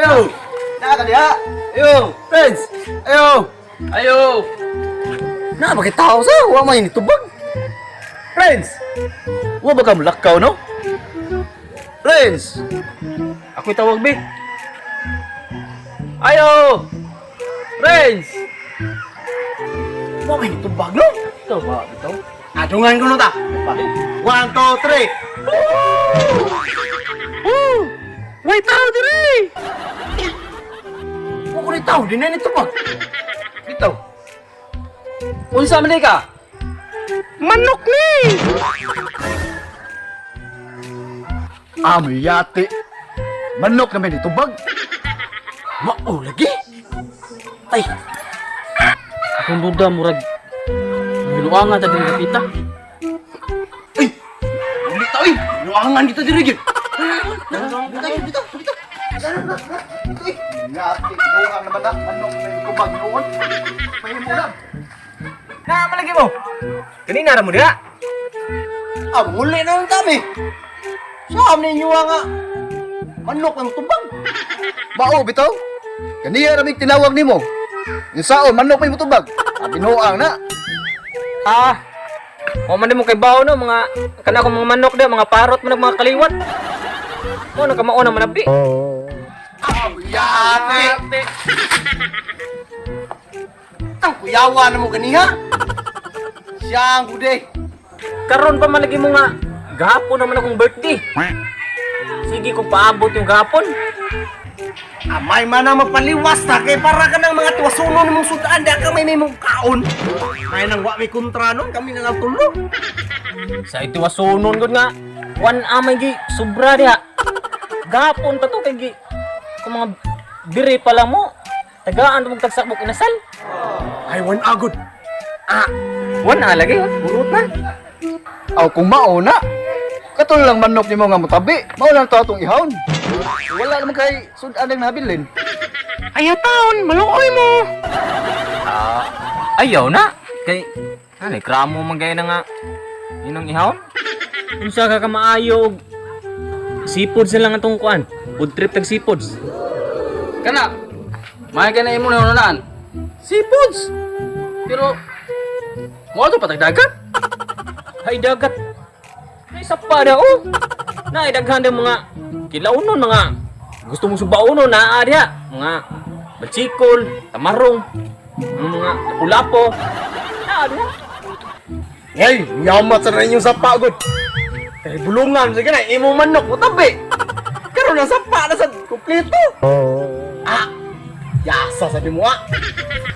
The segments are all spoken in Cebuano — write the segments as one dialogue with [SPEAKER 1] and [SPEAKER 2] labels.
[SPEAKER 1] Ayo! Naa ka diha! Ayo! Friends! Ayo!
[SPEAKER 2] Ayo!
[SPEAKER 1] Naa ba kay tao sa? Wa may nitubag. Friends! Wa ba ka mulakaw, no? Friends!
[SPEAKER 2] Ako'y tawag, be. Ayo! Friends!
[SPEAKER 1] Wa may nitubag, no?
[SPEAKER 2] Ikaw ba, bitaw?
[SPEAKER 1] Adungan ko no ta. One, two, three.
[SPEAKER 2] Woo! May tao diri!
[SPEAKER 1] Wa ko ni tao, di na nitubag. Bitaw.
[SPEAKER 2] Unsa man di ka?
[SPEAKER 1] Manok ni! Amoy yati. Manok na may nitubag. Mao lagi. Ay,
[SPEAKER 2] Akong duda murag giluangan ta diri kapita.
[SPEAKER 1] ay. Uli ta oy. Luangan dito diri gyud. Bitaw, bitaw, bitaw. Yati, luangan naman na. Manok na may nitubag noon. Mahimo lang.
[SPEAKER 2] Na malagi mo. Kanina ra mo diha.
[SPEAKER 1] Ah, muli na lang kami. Saan ninyo nga? Manok ang tubag.
[SPEAKER 3] Bao bitaw. Kaniya ramig tinawag nimo. Yung saon manok may mutubag. Ah, binuang na.
[SPEAKER 2] Ah. Wa man di mo kay bawo no mga kana akong mga manok diha, mga parot man mga kaliwat. Mo na kamao na manabi.
[SPEAKER 1] Yate! Ang kuyawa na mo ganiha. Siya ang gude.
[SPEAKER 2] Karon pa man lagi mo nga gahapon naman akong birthday. Sige kung paabot yung gahapon.
[SPEAKER 1] Amay man ang magpaliwas ta kay para ka ng mga tuwasuno nimong sudan da ka may mong kaon. May nang wa may kontra nun, kami na lang tulo.
[SPEAKER 2] Sa itiwasunon gud nga. Wan amay gi sobra diha. Gahapon pa to kay gi kung mga dire pa lang mo. Tagaan mong tagsakbok inasal.
[SPEAKER 1] Ay wan agod.
[SPEAKER 2] Ah, wan lagi oh. Burot na.
[SPEAKER 3] Aw kung mao na. Katol lang manok nimo nga mutabi. Mao lang to atong ihawon. Wala naman kay sudan ang nabilin.
[SPEAKER 2] Ayaw taon, maluoy mo. Ah, ayaw na. Kay ano, kramo man gaya na nga. Yun ang ihawon. Unsa ka kamaayo og seafoods na lang atong kuan. Food trip tag seafoods.
[SPEAKER 4] Kana, may ka na imo na naan. Seafoods! Pero, mo ato patag dagat?
[SPEAKER 2] Hay dagat. May sapa da oh. Na daghan da mga kilaunon mga gusto mong subaonon naa diha. Mga batsikol, tamarong, mga lapu-lapo. Naa diha.
[SPEAKER 1] Hey, yamat sa inyong sapa gud. Kay bulungan sige na imo manok mo tabi. Karon na sapa na sa kumpleto. Ah. Yasa sa nimo ah.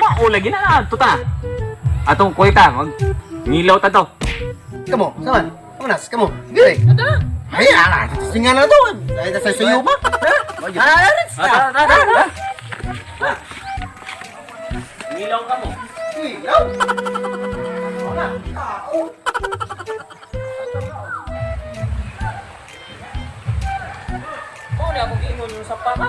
[SPEAKER 2] Mao lagi na to ta. Atong kuy ta, mag ngilaw ta to.
[SPEAKER 1] Kamo, saman. Kamo nas, kamo. Sige. Ay, ala, singa na to. Ay, sa sayo pa. Ha? Ah, Ritz.
[SPEAKER 2] Tara, tara, tara. Ngilaw ka mo.
[SPEAKER 1] Ilaw.
[SPEAKER 2] Mao na akong giingon yung sapa ka.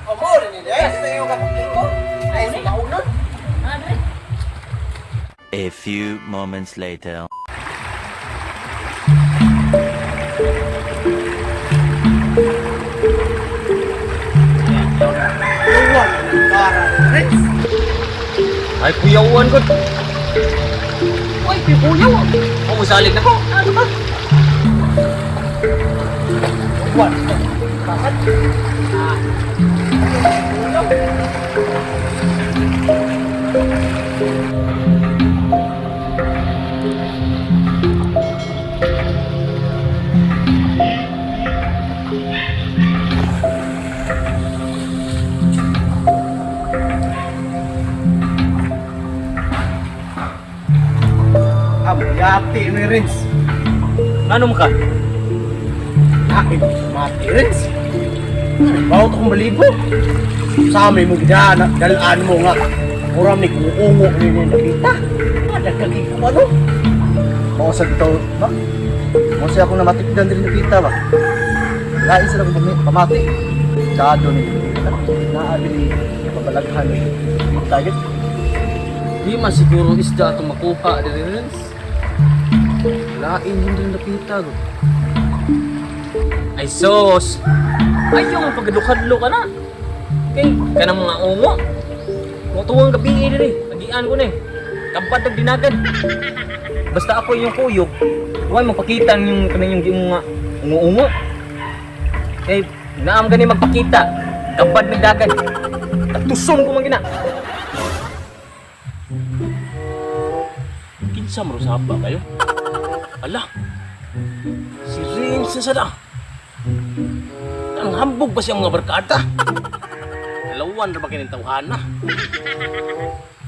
[SPEAKER 1] Oh, mo rin ni eh. Sa iyo ka kumpleto. Ay, sa kaunon.
[SPEAKER 2] Andre.
[SPEAKER 5] A few moments later.
[SPEAKER 1] Luwan para Ritz.
[SPEAKER 2] Ay kuyawan ko. Uy, pipuyaw. O musalig na ko. Ano ba?
[SPEAKER 1] Luwan. Bakit? Amuyati ni Rins.
[SPEAKER 2] Ano mo ka?
[SPEAKER 1] Ay, mati Rins. Bawat akong maligo. Sa amin mo gidana, dalaan mo nga. Muram ni kuungo ni ni nakita. Madagkagi ko ano?
[SPEAKER 3] Mao sa bitaw ba? Mao siya akong namatikdan diri nakita ba. Lain sila kong pamati. Kado ni naa diri pabalaghan ni target.
[SPEAKER 4] Di man siguro isda atong makuha diri Renz. Lain yun din napita go.
[SPEAKER 2] Ay sus. Ayaw mo pagkadlok-hadlok ka na. Kay kanang mga ungo. Kung tuwang gabi eh, diri, agian ko na eh. Kabad ang dinagan. Basta ako yung kuyog, huwag magpakita yung kanang yung mga ungo-ungo. Kay naam gani magpakita, kabad ng dagan. Katuson ko man gina.
[SPEAKER 6] Kinsa man saba kayo? Ala. Si Rins na sada. Ang hambog ba siya mga barkada? Dalawan ra ba kining tawhana?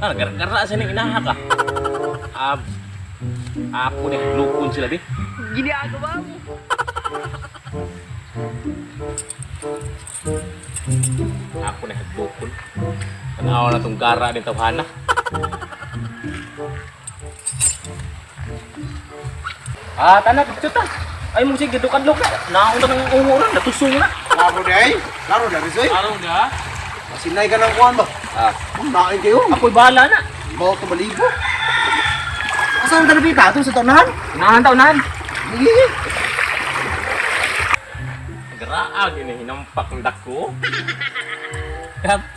[SPEAKER 6] Ah, gara-gara sa ning inaha ka. Ah, ako ni lukon sila bi.
[SPEAKER 4] Ginagawa mo.
[SPEAKER 6] Ako ni hadlokon. Tanaw na tong gara ni tawhana.
[SPEAKER 2] Ah, tanak chuta. Ay mo sige gadlok-adlok na. Nauna ng ungo ron, natusong na.
[SPEAKER 1] Laro di ay. Laro di Rizoy.
[SPEAKER 4] Araw na.
[SPEAKER 1] Masinay ka ng kuwan ba?
[SPEAKER 2] Ah.
[SPEAKER 1] Ang nain kayo.
[SPEAKER 2] Ako'y bahala na.
[SPEAKER 1] Bawa to balibo. Asa ang talapita? Ito sa tanahan?
[SPEAKER 2] Unahan ta, unahan.
[SPEAKER 1] Sige.
[SPEAKER 6] Garaa gini hinampak ng dako.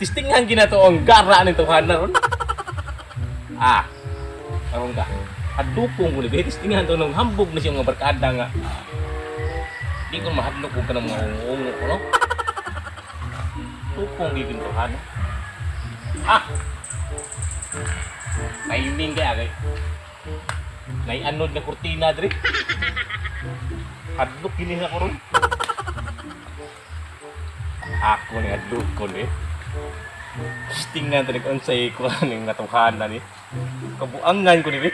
[SPEAKER 6] Tistingan gina to ang gara ni tawhana ron. Ah. Karon ka. Hadlokon ko ni bi tistingan to nung hambog na siya mga barkada nga. Di ko mahadlok og kanang mga ungo-ungo ko no. Tukong gigin tawhana. Ah. Timing kaya kay. Naianod na kurtina dre. Hadlok gini na ko ron. Ako ni adlok ko ni. Tingnan tani kung unsay ko ning natuhanan ni. Kabuangan ko ni bi.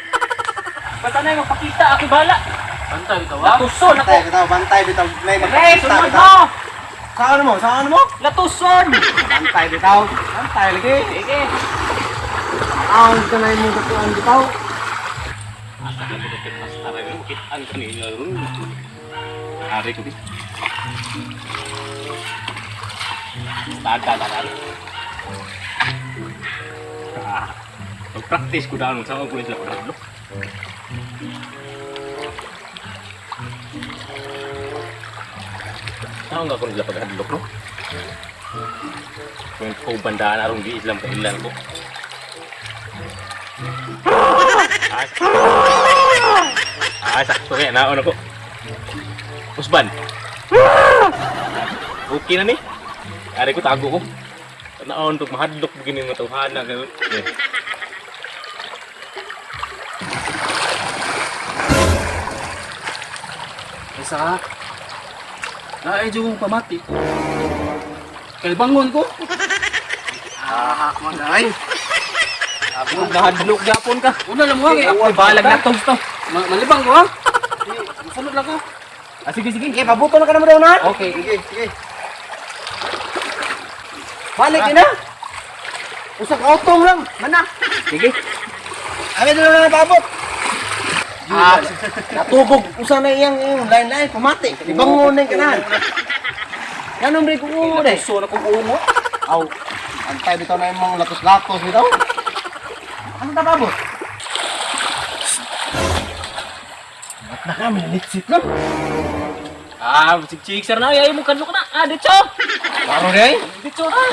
[SPEAKER 2] Basta na magpakita, ako'y bahala.
[SPEAKER 4] Bantay bitaw ha.
[SPEAKER 2] Natuson ako.
[SPEAKER 1] Bantay bitaw, bantay bitaw. Nay,
[SPEAKER 2] Re,
[SPEAKER 1] magpakita
[SPEAKER 2] sunod
[SPEAKER 1] bitaw.
[SPEAKER 2] mo!
[SPEAKER 1] Saan mo? Saan mo?
[SPEAKER 2] Latuson!
[SPEAKER 1] Bantay bitaw. Bantay lagi.
[SPEAKER 2] Sige.
[SPEAKER 1] Ang ka na imong katuan bitaw.
[SPEAKER 6] Asa ka dito kay pasta ra ni kitan kanina ron. Ari ko bi. Tada na ari. Ah. Pag-practice ko dahon sa ko sila pagdlo. Saan ka ko nila paghadlok no? Kung ko bandaan arong di Islam ka ilan ko. Ah, sakto kaya naon ako. Usban. Okay na ni. Ari ko tago ko. Naon to mahadlok gini nga tawhana kayo. Eh.
[SPEAKER 4] Isa ka. Naay jud kong pamati. Kay bangon ko.
[SPEAKER 1] Ah, man ay.
[SPEAKER 2] Nahadlok gyapon ka.
[SPEAKER 4] Una lang mo ha.
[SPEAKER 2] Ako'y balag na to.
[SPEAKER 4] Malibang ko ha. Sunod lang ko.
[SPEAKER 2] Ah, sige, sige.
[SPEAKER 1] Sige, pabuto na ka naman daw na.
[SPEAKER 4] Okay.
[SPEAKER 1] Sige, sige. Balik na. Usa ka utong lang, mana.
[SPEAKER 2] Sige.
[SPEAKER 1] Abi na lang paabot. Ah, natugog usa na iyang iyong line-line pumati. Ibangon na yung kanahan. Ganun rin kung ungo eh.
[SPEAKER 2] Natuson akong ungo.
[SPEAKER 1] Aw, antay bitaw na imong latos-latos bitaw. Ano ta paabot? Ba't na kami nitsit lang?
[SPEAKER 2] Ah, chik sir na. Ay, mo kadlok na. Ah, ditso.
[SPEAKER 1] Klaro di ay.
[SPEAKER 2] Ditso na.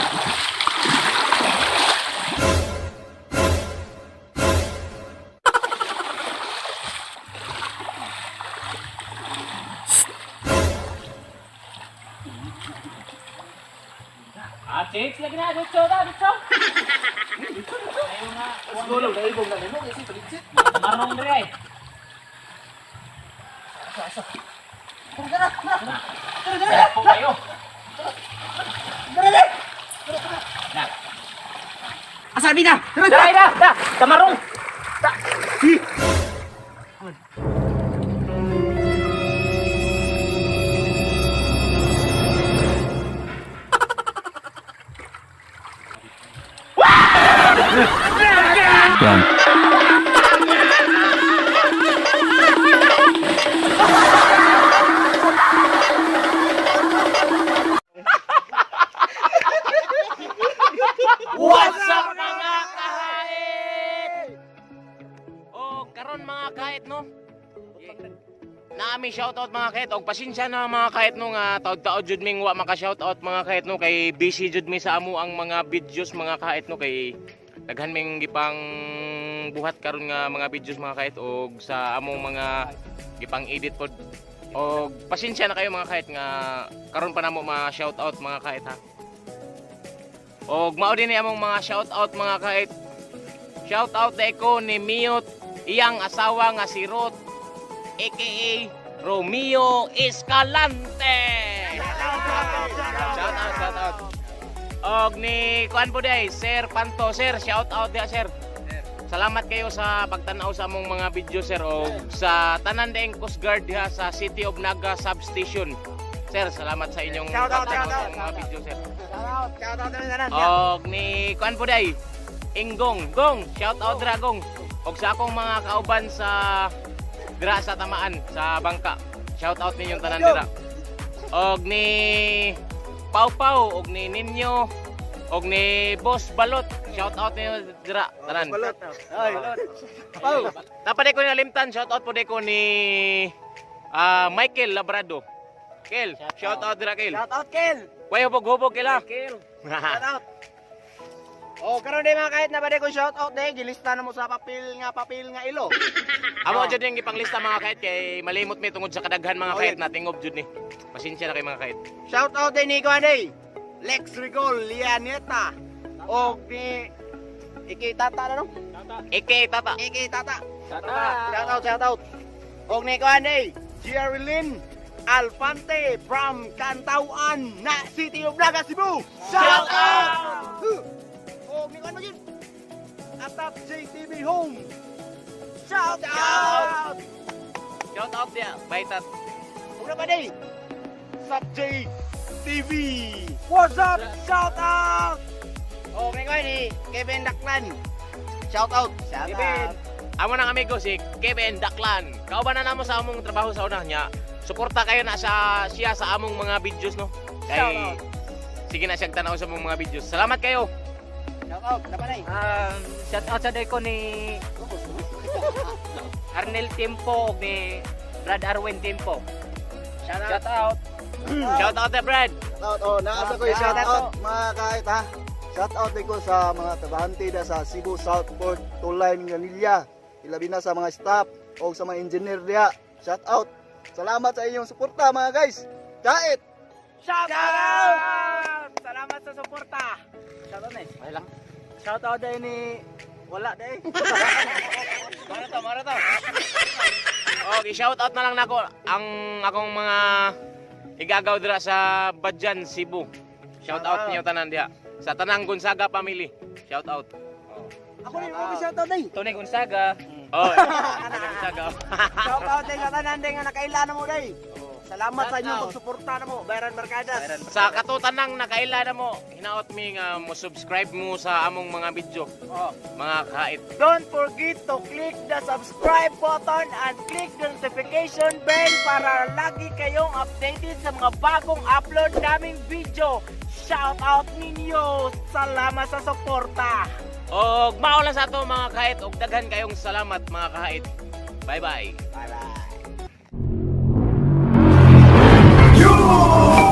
[SPEAKER 2] Ah, chicks, lagi na. Ditso na, ditso.
[SPEAKER 1] Siguro, daigong na nimo kasi palitsit.
[SPEAKER 2] Tamarong diri ay.
[SPEAKER 1] Tara, tara, tara. Tara,
[SPEAKER 2] Po kayo.
[SPEAKER 1] tara, tara.
[SPEAKER 2] Na.
[SPEAKER 1] Asa bina? Tara,
[SPEAKER 2] Dai, da, da. Tamarong.
[SPEAKER 5] Run.
[SPEAKER 2] What's up mga kahit? O karon mga kahit no. Naami
[SPEAKER 6] mi shoutout, mga kahit, og pasensya na, mga kahit, no, nga taod-taod jud ming wa maka shoutout, mga kahit, no, kay busy jud mi sa amo ang mga videos, mga kahit, no, kay daghan ming gipang buhat karon nga mga videos, mga kahit, og sa among mga gipang edit pod. Og pasensya na kayo, mga kahit, nga karon pa namo ma shoutout, mga kahit, ha. Og mao din ni among mga shoutout, mga kahit. Shoutout na ko ni Miot, iyang asawa nga si Ruth, aka Romeo Escalante. Shout out, shout out. Og ni kuan po day, Sir Panto, sir, shout out diha, sir. Salamat kayo sa pagtan-aw sa among mga video, sir, og sa tanan daing Coast Guard diha sa City of Naga Substation. Sir, salamat sa inyong
[SPEAKER 1] Shout out,
[SPEAKER 6] pagtan-aw
[SPEAKER 1] shout
[SPEAKER 6] sa
[SPEAKER 1] out.
[SPEAKER 6] among mga video, sir.
[SPEAKER 1] Shout out, shout out na tanan.
[SPEAKER 6] Og ni kuan po day, Inggong, Gong, shout out dra, Gong. Og sa akong mga kauban sa dira sa tamaan sa bangka. Shout out ninyong tanan dira. Og ni Pau Pau, og ni Ninyo, og ni Boss Balot. Shout out ninyo dira tanan.
[SPEAKER 3] Balot.
[SPEAKER 1] Ay.
[SPEAKER 6] Pau. Dapat ko nalimtan, shout out po ko ni Michael Labrado. Kel, shout out dira, Kel.
[SPEAKER 1] Shout out, Kel.
[SPEAKER 6] Way hubog-hubog, Kel, ha.
[SPEAKER 1] Kel. Shout out. Oh, karon di mga kahit na ba ko shout out de, gilista na mo sa papel nga ilo.
[SPEAKER 6] Amo jud yung gipanglista, mga kahit, kay malimot mi tungod sa kadaghan, mga
[SPEAKER 1] Oh,
[SPEAKER 6] kahit, natingob jud ni. Pasensya na kay mga kahit.
[SPEAKER 1] Shout out din ni kuan day. Lex Rigol Lianeta. Og ni Iki Tata na no?
[SPEAKER 6] Ike Tata.
[SPEAKER 1] Iki Tata. Shout out, shout out. Og ni kuan day, Jerry Lynn Alfante from Cantawan na City of Naga, Cebu. Shout out! Og ni kuan mo yun? Atap JTV Home. Shout out!
[SPEAKER 6] Shout out dia, bye tat.
[SPEAKER 1] Huwag na ba day? Sub J TV. What's up? Shout out! Okay ko ni Kevin Daklan. Shout out. Shout
[SPEAKER 6] Kevin. Amo nang amigo si Kevin Daklan. Kauban na namo sa among trabaho sa una niya. Suporta kayo na sa siya sa among mga videos, no.
[SPEAKER 1] Shout
[SPEAKER 6] Kay
[SPEAKER 1] out.
[SPEAKER 6] sige na siyang tanaw sa among mga videos. Salamat kayo.
[SPEAKER 1] Shout out. Dapat ay.
[SPEAKER 2] Shout out sa day ko ni Arnel Timpo ug ni Brad Arwen Timpo.
[SPEAKER 1] Shout out.
[SPEAKER 2] Shout out.
[SPEAKER 6] Shout out to Brad.
[SPEAKER 3] Shout out. Oh, naasa ko yung shout out, mga kahit, ha. Shout out din ko sa mga trabahante da sa Cebu Southport Tulay Manila. Ilabi na sa mga staff o sa mga engineer diha. Shout out. Salamat sa inyong suporta, mga guys. Kahit.
[SPEAKER 1] Shout out! Salamat sa suporta.
[SPEAKER 4] Shout out na. Lang. Shout out din ni wala day.
[SPEAKER 6] Mara to, mara to. Okay, shout out na lang nako ang akong mga igagaw dira sa Badjan, Cebu. Shout out niyo tanan diha. Sa tanang Gonzaga family. Shout out.
[SPEAKER 1] Ako rin mo shout out day.
[SPEAKER 2] Tony Gonzaga.
[SPEAKER 6] Oh, Tony Gonzaga.
[SPEAKER 1] Shout out day sa tanan day nga nakaila na mo day. Salamat sa
[SPEAKER 4] Shout
[SPEAKER 1] inyong
[SPEAKER 4] out.
[SPEAKER 1] pagsuporta na mo, Byron Mercadas.
[SPEAKER 6] Sa katutanang nakaila na mo, hinaot mi nga mo subscribe mo sa among mga video.
[SPEAKER 1] Oh.
[SPEAKER 6] Mga kait.
[SPEAKER 1] Don't forget to click the subscribe button and click the notification bell para lagi kayong updated sa mga bagong upload naming video. Shout out ninyo! Salamat sa suporta!
[SPEAKER 6] Og mao lang sa ato, mga kait, og daghan kayong salamat, mga kait. Bye-bye.
[SPEAKER 1] Bye-bye!
[SPEAKER 3] You!